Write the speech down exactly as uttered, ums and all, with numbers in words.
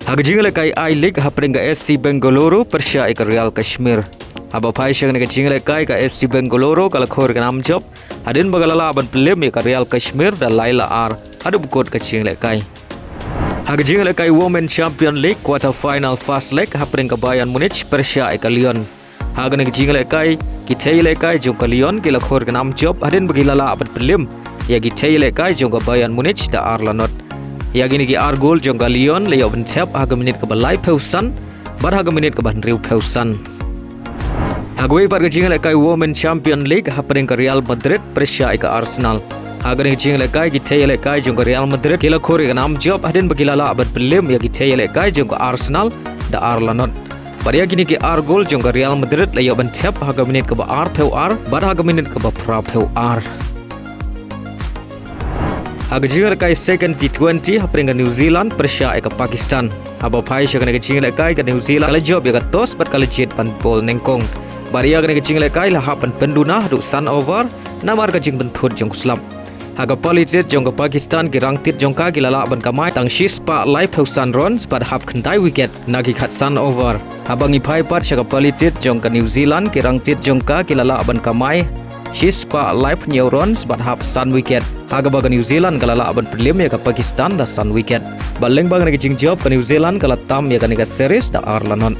Ha ka jingïalehkai I-League hapdeng ka S C Bengaluru pyrshah ïa ka Real Kashmir. Haba phai sha kane ka jingïalehkai, ka S C Bengaluru ka la khur ïa ka nam jop hadien ba ka la lah ban pynliem ïa ka Real Kashmir da lai la ar haduh ba kut ka jingïalehkai. Ha ka jingïalehkai Women Champion League quarter final first leg hapdeng ka Bayern Munich pyrshah ïa ka Lyon. Ha kane ka jingïalehkai, ki thei ïalehkai jong ka Lyon ki la khur ïa ka nam jop hadien ba ki la lah ban pynliem ïa ki thei ïalehkai jong ka Bayern Munich da ar la not. Ïa kine ki ar gol jong ka Lyon la ïoh ban thep ha ka minit kaba laiphew san bad ha ka minit kaba hynriewphew san. Ha kawei pat ka jingïalehkai Women Champion League hapdeng ka Real Madrid pyrshah ïa ka Arsenal. Ha kane ka jingïalehkai, ki thei ïalehkai jong ka Real Madrid ki la khur ïa ka nam jop hadien ba ki la lah ban pynliem ïa ki thei ïalehkai jong ka Arsenal da ar la not. Bad ïa kine ki ar gol jong ka Real Madrid la ïoh ban thep ha ka minit kaba arphew ar bad ha ka minit kaba phraphew ar. Ha ka jingïalehkai second T twenty hapdeng ka New Zealand pyrshah ïa ka Pakistan. Haba phai sha kane ka jingïalehkai, ka New Zealand ka la jop ïa ka toss bad ka la jied ban bol nyngkong. Bad ïa kane ka jingïalehkai la hap ban pynduna haduh san over namar ka jingpynthut jong u slap. Ha ka pali tied jong ka Pakistan, ki rangtied jong ka ki la lah ban kamai tang shispah laiphew san runs bad hap khyndai wicket na ki khatsan over. Haba ngi phai pat sha ka pali tied jong ka New Zealand, ki rangtied jong ka ki la lah ban kamai shispah laiphew hynñiew runs bad hap san wicket, ha kaba ka New Zealand ka la lah ban pynliem ïa ka Pakistan da san wicket. Bad lyngba kane ka jingjop, ka New Zealand ka la tam ïa kane ka series da ar la not.